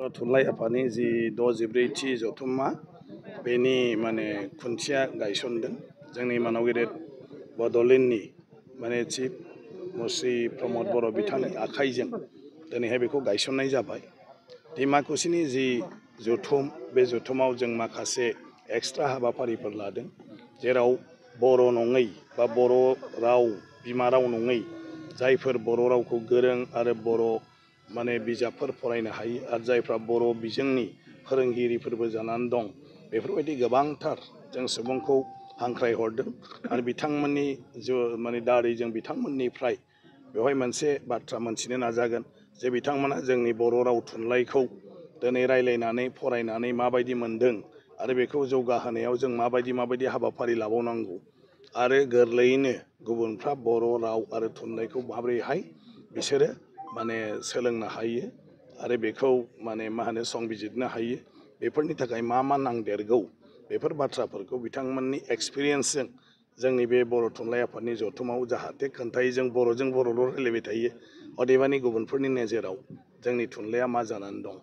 थुनलाइ आफादनि जि 64थि जथुम्मा बेनि माने खुन्थिया गायसनदों जोंनि मानाव गेदेर बड'लेण्डनि माने चिफ मुस्रि प्रमद बर' बिथांनि आखाइजों दिनैहाय बेखौ गायसननाय जाबाय। डिमाकुसिनि जि जथुम बे जथुमाव जों माखासे एक्सट्रा हाबाफारिफोर लादों जेराव बर' नङै बा बर' राव बिमा राव नङै जायफोर बर' रावखौ गोरों आरो बर' माने बिजाबफोर फरायनो हायो आरो जायफ्रा बर' बिजोंनि फोरोंगिरिफोरबो जानानै दं बेफोरबायदि गोबांथार जों सुबुंखौ हांख्रायहरदों आरो बिथांमोननि माने दारै जों बिथांमोननिफ्राय बेवहाय मोनसे बाथ्रा मोनथिनो नाजागोन जे बिथांमोना जोंनि बर' राव थुनलाइखौ दिनै रायलायनानै फरायनानै माबायदि मोनदों आरो बेखौ जौगाहोनायाव जों माबायदि हाबाफारि लाबावनांगौ आरो गोरलैयैनो गुबुनफ्रा बर' राव आरो थुनलाइखौ माबोरैहाय बिसोरो माने सोलोंनो हायो आरो बेखौ माने संबिजिरनो हायो बेफोरनि थाखाय मा नांदेरगौ बेफोर बाथ्राफोरखौ बिथांमोननि एक्सपिरियेन्सजों जोंनि बे बर' थुनलाइ आफादनि जथुमाव जाहाथे खोन्थायो जों बर'जों बर'ल' रायलायबाय थायो अदेबानि गुबुनफोरनि नोजोराव जोंनि थुनलाइया मा जानानै दं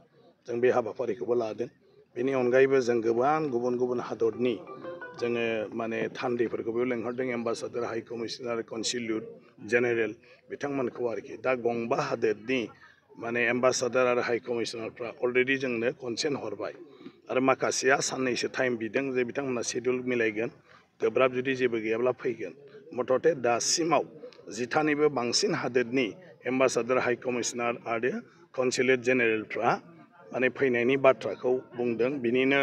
जों बे हाबाफारिखौबो लादों। बेनि अनगायैबो जों गोबां गुबुन हादरनि जोङो माने थान्दैफोरखौबो लेंहरदों एम्बासाडर हाइ कमिशनार कनसिलियेट जेनेरेल बिथांमोनखौ आरोखि दा गंबा हादोरनि माने एम्बासाडर आरो हाइ कमिशनारफ्रा अलरेडि जोंनो कनसेन्ट हरबाय आरो माखासेया साननैसो टाइम बिदों जे बिथांमोना शेड्युल मिलायगोन गोब्राब जुदि जेबो गैयाब्ला फैगोन मथथे दासिमाव 10थानिबो बांसिन हादोरनि एम्बासाडर हाइ कमिशनार आरो कनसिलेट जेनेरेलफ्रा माने फैनायनि बाथ्राखौ बुंदों बिनिनो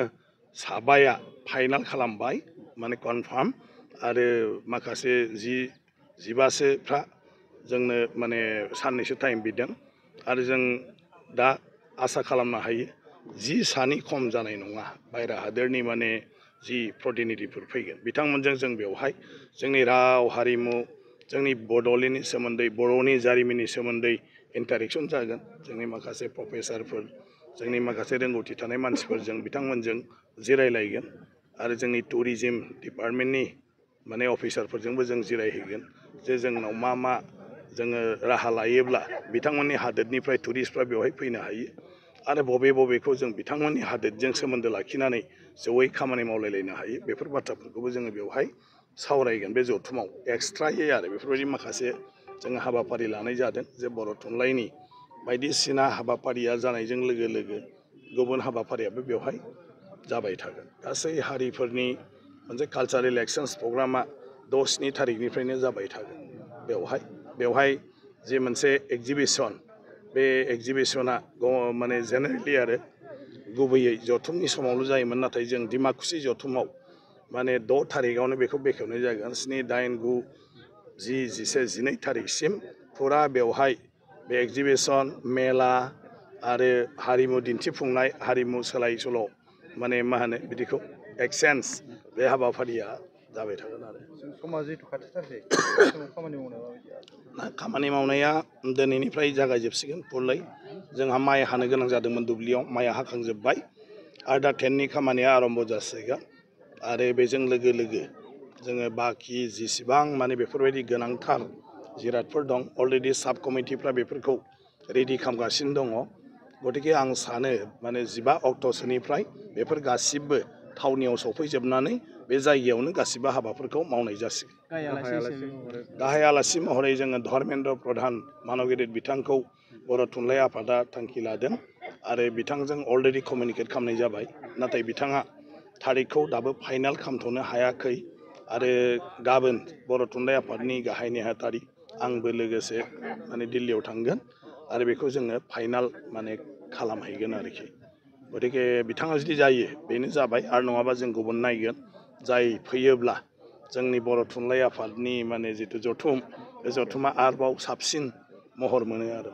साबाया फाइनाल खालामबाय माने कनफार्म आरो माखासे 15सोफ्रा जोंनो माने साननैसो टाइम बिदों आरो जों दा आसा खालामनो हायो 10सानि खम जानाय नङा बायरा हादोरनि माने जि प्रतिनिधिफोर फैगोन बिथांमोनजों जों बेवहाय जोंनि राव हारिमु जोंनि बड'लेण्डनि सोमोन्दै बर'नि जारिमिननि सोमोन्दै इन्टारेक्सन जागोन जोंनि माखासे प्रफेसारफोर जोंनि माखासे रोंगौथि थानाय मानसिफोरजों बिथांमोनजों जिरायलायगोन आरो जोंनि टुरिजिम डिपार्टमेन्टनि माने अफिसारफोरजोंबो जों जिरायहैगोन जे जोंनाव मा जोङो राहा लायोब्ला बिथांमोननि हादोरनिफ्राय टुरिस्टफ्रा बेवहाय फैनो हायो आरो बबेखौ जों बिथांमोननि हादोरजों सोमोन्दो लाखिनानै जयै खामानि मावलायलायनो हायो बेफोर बाथ्राफोरखौबो जोङो बेवहाय सावरायगोन बे जथुमाव एक्सट्रायै आरो बेफोरबायदि माखासे जोङो हाबाफारि लानाय जादों जे बर' थुनलाइनि बायदिसिना हाबाफारिया जानायजों लोगो गुबुन हाबाफारियाबो बेवहाय जाबाय थागोन गासै हारिफोरनि मोनसे कालचारेल एक्सचेन्ज प्रग्रामा 6-7 थारिखनिफ्रायनो जाबाय थागोन बेवहाय जे मोनसे एगजिबिसन बे एगजिबिसना माने जेनेरेलि आरो गुबैयै जथुमनि समावल' जायोमोन नाथाय जों डिमाकुसि जथुमाव माने 6 थारिखआवनो बेखौ बेखेवनाय जागोन 7, 8, 9, 10, 11, 12 थारिखसिम फुरा बेवहाय बे एगजिबिसन मेला आरो हारिमु दिन्थिफुंनाय हारिमु सोलाय सोल' माने बिदिखौ एक्सचेन्ज बे हाबाफारिया जाबाय थागोन आरो समा जिहेतु खाथिथारसै खामानि मावनाया दिनैनिफ्राय जागायजोबसिगोन फुलै जोंहा माइ हानो गोनां जादोंमोन दुब्लियाव माइआ हाखांजोब्बाय आरो दा टेन्टनि खामानिया आरम्भ जासिगोन आरो बेजों लोगो जोङो बाखि जेसेबां माने बेफोरबायदि गोनांथार जिरादफोर दं अलरेडि साब कमिटिफ्रा बेफोरखौ रेडि खालामगासिनो दङ गतिके आं सानो माने 15 अक्ट'सोनिफ्राय बेफोर गासिबो थावनियाव सफैजोबनानै बे जायगायावनो गासिबो हाबाफोरखौ मावनाय जासिगोन गाहाय आलासि महरै जोङो धर्मेन्द्र प्रधान मानव गेदेर बिथांखौ बर' थुनलाइ आफादा थांखि लादों आरो बिथांजों अलरेडि कमिउनिकेट खालामनाय जाबाय नाथाय बिथाङा थारिखखौ दाबो फाइनाल खालामथ'नो हायाखै आरो गाबोन बर' थुनलाइ आफादनि गाहाय नेहाथारि आंबो लोगोसे माने दिल्लीयाव थांगोन आरो बेखौ जोङो फाइनाल माने खालामहैगोन आरोखि गतिके बिथाङा जुदि जायो बेनो जाबाय आरो नङाबा जों गुबुन नायगोन जाय फैयोब्ला जोंनि बर' थुनलाइ आफादनि माने जिथु जथुम बे जथुमा आरोबाव साबसिन महर मोनो आरो